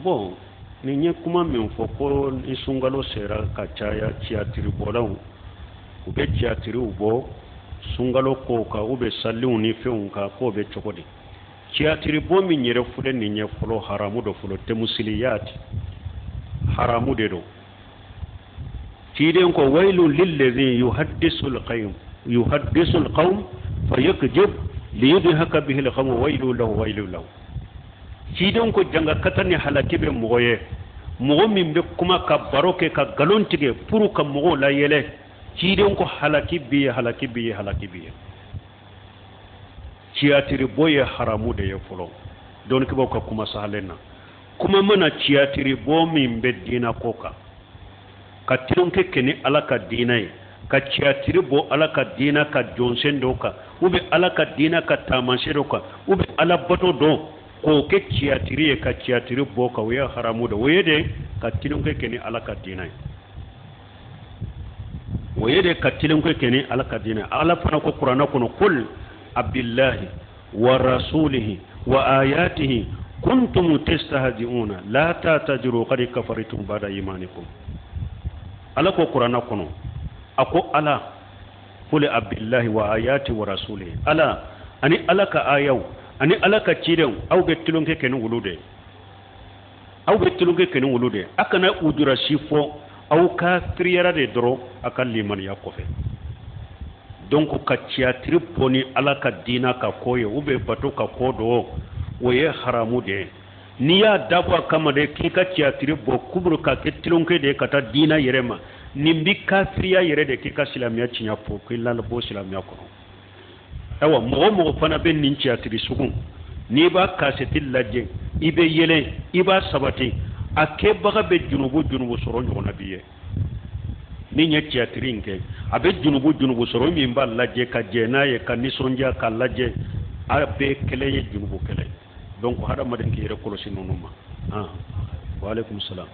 Bon, nin ye kuma min fɔ ko ni sunkalo sera ka caya, tiyatiribɔlaw, u bɛ tiyatiriw bɔ sunkalo kow kan, u bɛ saliw ni fɛnw kan, k'o bɛ cogo di? Tiyatiribɔ min yɛrɛ filɛ nin ye fɔlɔ, haramu don fɔlɔ. Temusiliyati, haramu de don. Ciden ko wailu lillezi yuhaddisul qawm yuhaddisul qawm fayakjib liyudhaka bihi alqawm, wailu lahu, wailu lahu. Ciden ko janga kata ni halaki bɛ mɔgɔ ye, mɔgɔ min bɛ kuma ka baro kɛ ka nkalon tigɛ pour ka mɔgɔw layɛlɛ. Ciden ko halaki b'i ye, halaki b'i ye, halaki b'i ye. Tiyatiri bɔ ye haramu de ye fɔlɔ. Dɔnnikɛbaaw ka kuma sahalen na, kuma mana tiyatiri bɔ min bɛ diina ko kan, ka tulonkɛ kɛ ni Ala ka diina ye, ka tiyatiri bɔ Ala ka diina ka jɔnsen dɔ kan, ou bien Ala ka diina ka taamasiyɛn dɔ kan, ou bien Ala bato dɔ, k'o kɛ tiyatiri ye, ka tiyatiri bɔ kan, o ye haramu de. O ye de ka tulonkɛ kɛ ni Ala ka diina ye, o ye de ka tulonkɛ kɛ ni Ala ka diina ye. Ala fana ko Kuranɛ kɔnɔ: kul abillahi wa rasulihi wa ayatihi kuntum tastahzi'una la ta'tadiru qad kafartum ba'da imanikum. Ala ko Kuranɛ kɔnɔ, a ko Ala kul abillahi wa ayati wa rasulihi, Ala ani Ala ka ayaw ani Ala ka cidenw, aw bɛ tulonkɛ kɛ ni olu de ye, aw bɛ tulonkɛ kɛ ni olu de ye. A kana ujura si fɔ, aw kafiriyara de dɔrɔn a ka limaniya kɔfɛ. Donc ka tiyatiri bɔ ni Ala ka diina ka ko ye, ou bien bato ka ko dɔ, o ye haramu de ye. N'i y'a dabɔ a kama de k'i ka tiyatiri bɔ kuburu ka kɛ tulonkɛ de ye ka taa diina yɛrɛ ma, nin bi kafiriya yɛrɛ de, k'i ka silamɛya tiɲɛ fo k'i lalabɔ silamɛya kɔnɔ. Ayiwa, mɔgɔ mɔgɔ fana bɛ nin tiyatiri sugu, n'i b'a kasɛti lajɛ, i bɛ yɛlɛ, i b'a sabati, a kɛbaga bɛ junubu junubu sɔrɔ ɲɔgɔnna bi ye. Min ye tiyatiri in kɛ, a bɛ junubu junubu sɔrɔ. Min b'a lajɛ ka jɛ n'a ye, ka nisɔndiya k'a lajɛ, a bɛɛ kelen ye junubu kelen. Donc hadamaden k'i yɛrɛ kɔlɔsi ninnu ma. Ah, wa alaikum salam.